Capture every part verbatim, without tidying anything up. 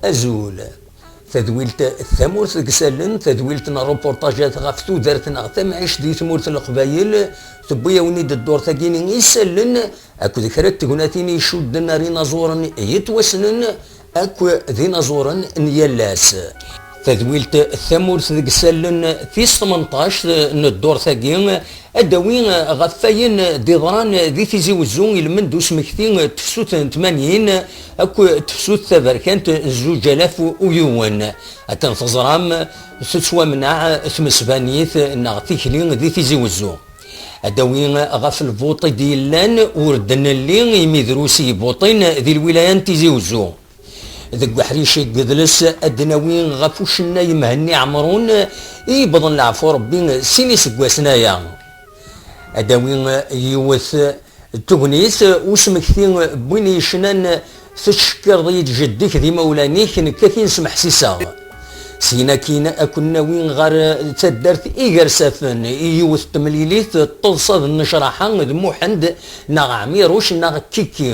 Azul. Tadwilt Tamurt deg isallen, tadwilt n reportajat ɣef tudert neɣ tamɛict di tmurt n Leqbayel, tewwi-yawen-id ddurt-agi n isallen akked kra n tegnatin icudden ar inaẓuren yettwassnen akk d inaẓuren n yal ass. Tadwilt Tamurt deg isallen tis tmenṭact n ddurt-agi, ad d-tawi ɣef wayen d-iḍran di Tizi Wezzu, ilmend usmekti n tefsut n tmanyin akk tefsut taberkant zuǧ alaf u yiwen. Akken teẓram, tettwamneɛ tmesbanit neɣ tikli di Tizi Wezzu. Ad d-tawi ɣef lbuṭ i d-yellan ur d-nelli imi drus i ibuṭin di lwilaya n Tizi Wezzu. Deg uḥric n yidles ad d-nawi ɣef ucennay Mhenni Ɛemrun i yewwḍen leɛfu Rebbi sin iseggasen aya. Ad d-tawi yiwet n tegnit usmekti n win yecnan tettcekkireḍ-iyi-d jeddi-k d imawlan-ik, nekk ad k-in-smeḥsiseɣ. Syin akkin ad ken-nawi ɣer taddart Igersafen i yiwet n temlilit d teḍsa d nnecraḥa d Muḥend neɣ Ɛmiruc neɣ Kiki.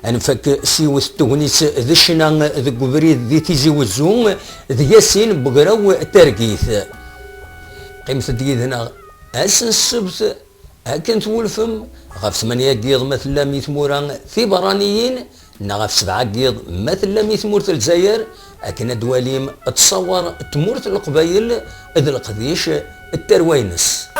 Ad nfak s yiwet n tegnit d ccna deg ubrid di Tizi Wezzu d Yasin Bugraw Targit. Qqimet-d yid-neɣ ass n ssebt akken twulfem ɣef tmanya n yiḍ ma tellam i tmura tiberraniyin neɣ ɣef sebɛa n yiḍ ma tellam i tmurt n Lezzayer akken ad d-twalim ttṣawar n tmurt n Leqbayel d leqdic n tarwa-ines.